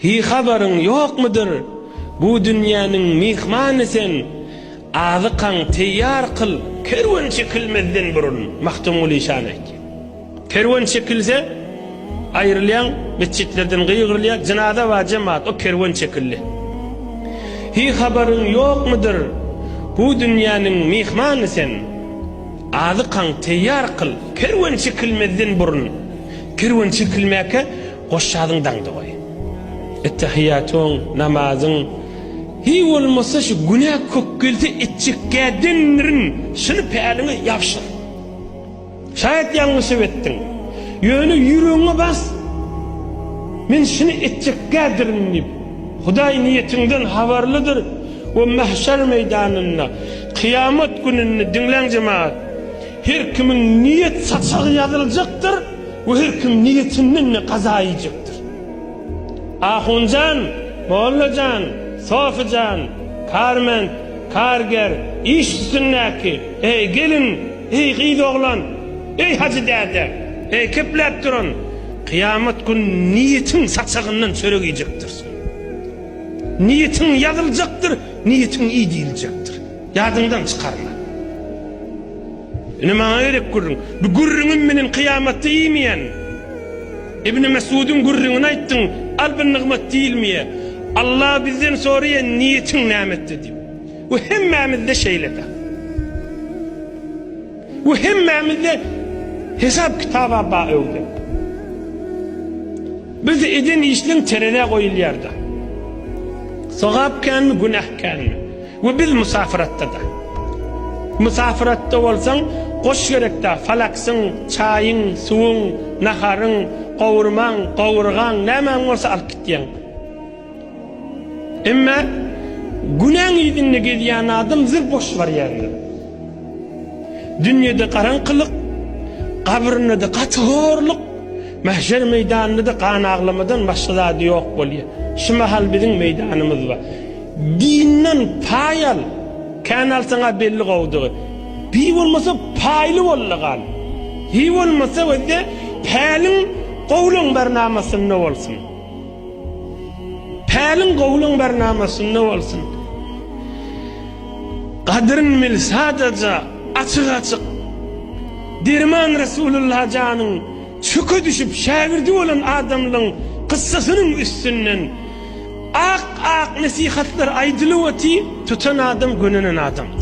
Hi habaryň ýokmudyr, bu dünýäniň myhmany sen, Azykaň teýýar kyl, kerwen çekilmezden burun, Magtymguly şan aýtýar. Kerwen çekilse, aýrylýaň, metjitlerden gygyrylýar, jynaza bar jemaat, o kerwen çekildi. Hi habaryň ýokmudyr, bu dünýäniň myhmany sen, Azykaň teýýar kyl, kerwen çekilmezden burun, Kerwen çekilmäkä goşjazyň daňda goý. Ettehiýatyň, namazyň, hiý bolmasa şu günä kök gelse etjekgädendirin, şuny päliňe ýapşyr. Şaýat ýalňyşyp etdiň. Ýöne ýüregiňe bas, Men şuny etjekgädirin diýip. Hudaý niýetiňden habarlydyr we mahşer meýdanynda, kyýamat gününde, diňläň jemagat, her kimiň niýet saçagy ýazyljakdyr we her kim niýetinden-de gaza iýjekdir. Ahunjan, mollajan, sofyjan, karment, karger, iş üstündäki, eý, gelin, Eý, gyz-oglan! Eý, hajy däde! Eý, kepläp duran! Kyýamat gün niýetiň saçagyndan çörek iýjekdirsiň. Niýetiň ýazyljakdyr, niýetiň iý diýiljekdir. Ýadyňdan çykarma. Ine maňa gerek gürrüň. Bu gürrüňim menen kyýamatda iýmeýän. Ibn Mesudyň gürrüňini aýtdyň, al bir nygmat diýilmeýär. Allah bizden soraýar, niýetiň nämetdi diýip. We hemmämizde şeýle-de. We hemmämizde hesap kitaba ba öwde. Biz eden işleň terezä goýulýar-da. Sogap känmi, günäh känmi? We biz musafyratda-da. Musafyratda bolsaň, goş gerek-dä, falaksyň, çaýyň, suwuň, naharyň, gowurmaň, gowurgaň, nämäň bolsa alyp gitýäň. Emma günäň yzynda gezýän adam zyr boş barýandyr. Dünýede garaňkylyk, gabrynda-da gaty horluk, mähşer meýdanynda-da gan aglamadan başga zady ýok bolýar. Şu mahal biziň meýdanymyz bar. Dinden paý al. Kän alsaň-a belli gowudygy. Bi bolmasa paýly bol-da gal. Hi bolmasa özde päliň gowulygyň barnamasynda bolsun. Päliň gowulyň barnamasynda bolsun. Gadyryn bil sadaja, açyk-açyk. Derman Resulullah janyň çöke düşüp şägirdi bolan adamlaň kyssasynyň üstünden ak-ak nesihatlar aýdylyp otyr, tutan adam gönenen adamdyr.